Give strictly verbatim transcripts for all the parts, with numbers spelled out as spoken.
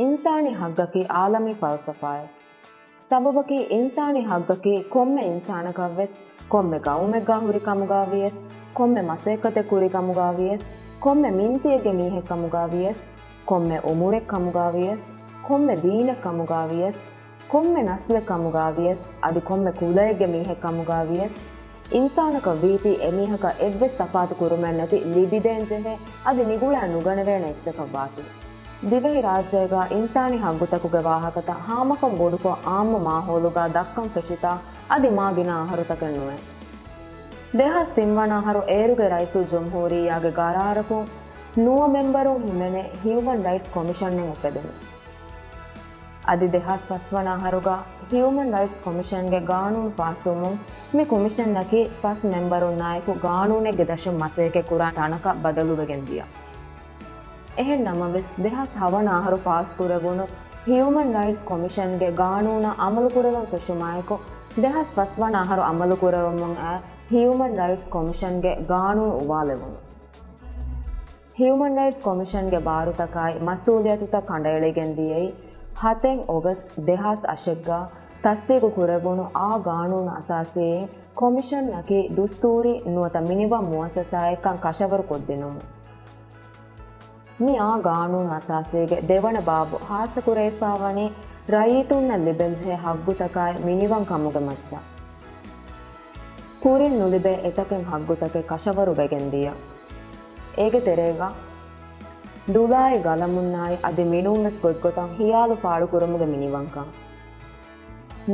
އިންސާނީ ހައްގަކީ އާލަމީ ފަލްސަފާއެއް. ސަބަބަކީ އިންސާނީ ހައްގަކީ ކޮންމެ އިންސާނަކަށްވެސް، ކޮންމެ ގައުމެއްގާ ހުރި ކަމުގާވިޔަސް، ކޮންމެ މަސައްކަތެއް ކުރި ކަމުގާވިޔަސް، ކޮންމެ މިންތިއެއްގެ މީހެއް ކަމުގާވިޔަސް، ކޮންމެ އުމުރެއް ކަމުގާވިޔަސް، ކޮންމެ ދީނެއް ކަމުގާވިޔަސް، ކޮންމެ ނަސްލެއް ކަމުގާވިޔަސް، އަދި ކޮންމެ ކުލައެއްގެ މީހެއް ކަމުގާވިޔަސް، އިންސާނަކަށް ވީތީ އެމީހަކަށް އެއްވެސް ތަފާތު ކުރުމެއް ނެތި ލިބިދޭން ޖެހޭ، އަދި ނިގުޅާ ނުގަނެވޭނެ އެއްޗަކަށް ވާތީ. ދިވެހި ރާއްޖޭގަ އިންސާނީ ހައްގުތަކުގެ ވާހަކަތައް ހާމަކޮށް ބޮޑުކޮށް އާއްމު މާހައުލުގަ ދައްކަން ފެށިތާ އަދި މާ ގިނަ އަހަރުތަކެއް ނުވޭ. ދެހާސް ތިން ވަނަ އަހަރު އޭރުގެ ރައީސުލްޖުމްހޫރިއްޔާގެ ގަރާރަކުން ނުވަ މެމްބަރުން ހިމެނޭ ހިއުމަން ރައިޓްސް ކޮމިޝަނެއް އުފެދުނު. އަދި ދެހާސް ފަސް ވަނަ އަހަރުގަ ހިއުމަން ރައިޓްސް ކޮމިޝަންގެ ގާނޫނު ފާސްވުމުން މި ކޮމިޝަނަކީ ފަސް މެމްބަރުންނާއެކު ގާނޫނެއްގެ ދަށުން މަސައްކަތް ކުރާ ތަނަކަށް ބަދަލުވެގެން ދިޔަ. އެހެން ނަމަވެސް، ދެހާސް ހަވަނަ އަހަރު ފާސްކުރެވުނު ހިއުމަން ރައިޓްސް ކޮމިޝަންގެ ގާނޫނަށް އަމަލުކުރެވެން ފެށުމާއެކު، ދެހާސް ފަސް ވަނަ އަހަރު އަމަލުކުރެވެމުން އައި ހިއުމަން ރައިޓްސް ކޮމިޝަންގެ ގާނޫނު އުވާލެވުނު. ހިއުމަން ރައިޓްސް ކޮމިޝަންގެ ބާރުތަކާއި މަސްއޫލިއްޔަތުތައް ކަނޑައެޅިގެން ދިޔައީ، ހަތެއް އޮގަސްޓް ދެހާސް އަށެއްގަ ތަސްދީގު ކުރެވުނު އާ ގާނޫނު އަސާސީއިން ކޮމިޝަނަކީ ދުސްތޫރީ ނުވަތަ މިނިވަން މުއައްސަސާއެއްކަން ކަށަވަރު ކޮށްދިނުމުން. މި އާ ގާނޫނު އަސާސީގެ ދެވަނަ ބާބު ހާއްސަ ކުރެވިފާވަނީ ރައްޔިތުންނަށް ލިބެންޖެހޭ ހައްގުތަކާއި މިނިވަން ކަމުގެ މައްޗަށް. ކުރިން ނުލިބޭ އެތަކެއް ހައްގުތަކެއް ކަށަވަރު ވެގެން ދިޔަ. އޭގެ ތެރޭގަ ދުލާއި ގަލަމުންނާއި އަދި މިނޫންވެސް ގޮތްގޮތަށް ހިޔާލު ފާޅުކުރުމުގެ މިނިވަންކަން،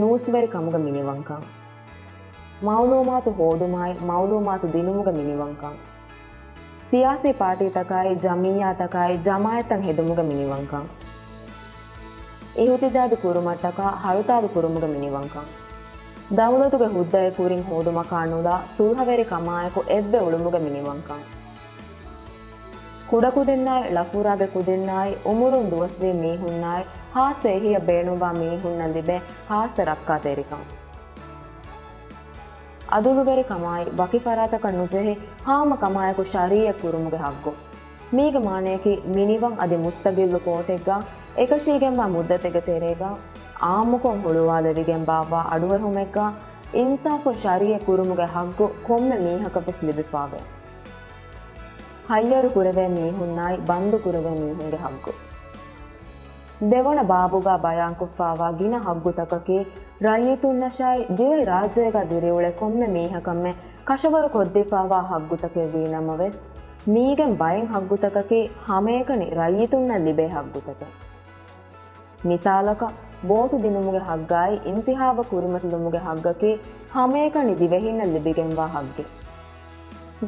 ނޫސްވެރިކަމުގެ މިނިވަންކަން، މައުލޫމާތު ހޯދުމާއި މައުލޫމާތު ދިނުމުގެ މިނިވަންކަން، ސިޔާސީ ޕާޓީތަކާއި ޖަމިއްޔާތަކާއި ޖަމާއަތްތައް ހެދުމުގެ މިނިވަންކަން، އިހުތިޖާޖު ކުރުމަށްޓަކާ ހަރުތާލު ކުރުމުގެ މިނިވަންކަން، ދައުލަތުގެ ހުއްދައެއް ކުރިން ހޯދުމަކާ ނުލާ ސުލްހަވެރިކަމާއެކު އެއްވެ އުޅުމުގެ މިނިވަންކަން، ކުޑަކުދިންނާއި ޅަފުރާގެ ކުދިންނާއި އުމުރުން ދުވަސްވީ މީހުންނާއި ހާއްސަ އެހީއަށް ބޭނުންވާ މީހުންނަށް ލިބޭ ހާއްސަ ރައްކާތެރިކަން. އަދުލުވެރިކަމާއި ވަކި ފަރާތަކަށް ނުޖެހި ހާމަކަމާއެކު ޝަރީއަތް ކުރުމުގެ ހައްގު. މީގެ މާނަޔަކީ މިނިވަން އަދި މުސްތަގިއްލު ކޯޓެއްގަ އެކަށީގެންވާ މުއްދަތެއްގެ ތެރޭގަ އާއްމުކޮށް ހުޅުވާލެވިގެންވާ ވާ އަޑުއެހުމެއްގަ އިންސާފުން ޝަރީއަތް ކުރުމުގެ ހައްގު ކޮންމެ މީހަކަށްވެސް ލިބިފާވޭ. ހައްޔަރު ކުރެވޭ މީހުންނާއި ބަންދު ކުރެވޭ މީހުންގެ ހައްގު. ދެވަނަ ބާބުގަ ބަޔާންކޮށްފާވާ ގިނަ ހައްގުތަކަކީ، ރައްޔިތުންނަށާއި ދިވެހި ރާއްޖޭގަ ދިރިއުޅޭ ކޮންމެ މީހަކަށްމެ ކަށަވަރު ކޮށްދީފާވާ ހައްގުތަކެއް ވީ ނަމަވެސް، މީގެން ބައެއް ހައްގުތަކަކީ ހަމައެކަނި ރައްޔިތުންނަށް ލިބޭ ހައްގުތަކެއް. މިސާލަކަށް، ވޯޓު ދިނުމުގެ ހައްގާއި އިންތިހާބަށް ކުރިމަތިލުމުގެ ހައްގަކީ ހަމައެކަނި ދިވެހިންނަށް ލިބިގެންވާ ހައްގެއް.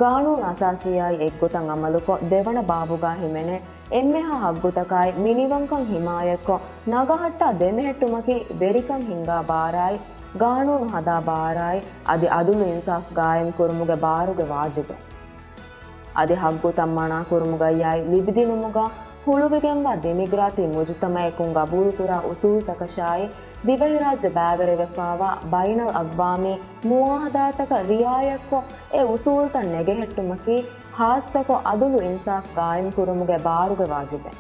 ގާނޫނު އަސާސީއާއި އެއްގޮތަށް އަމަލުކޮށް، ދެވަނަ ބާބުގާ ހިމެނޭ އެންމެހާ ހައްގުތަކާއި މިނިވަންކަން ހިމާޔަތްކޮށް، ނަގަހައްޓާ ދެމެހެއްޓުމަކީ ވެރިކަން ހިންގާ ބާރާއި، ގާނޫނު ހަދާ ބާރާއި، އަދި އަދުލު އިންސާފް ގާއިމްކުރުމުގެ ބާރުގެ ވާޖިބެއް. އަދި ހައްގުތައް މަނާކުރުމުގައްޔާއި ލިބިދިނުމުގަ ހުޅުވިގެންވާ ދެމިގްރާތީ މުޖުތަމައަކުން ގަބޫލުކުރާ އުސޫލުތަކަށާއި، ދިވެހިރާއްޖެ ބައިވެރިވެފާވާ ބައިނަލްއަގްވާމީ މުއާހަދާތަކަށް ރިއާޔަތްކޮށް، އެ އުސޫލުތައް ނެގެހެއްޓުމަކީ ހާއްސަކޮށް އަދުލު އިންސާފް ގާއިމްކުރުމުގެ ބާރުގެ ވާޖިބެއް.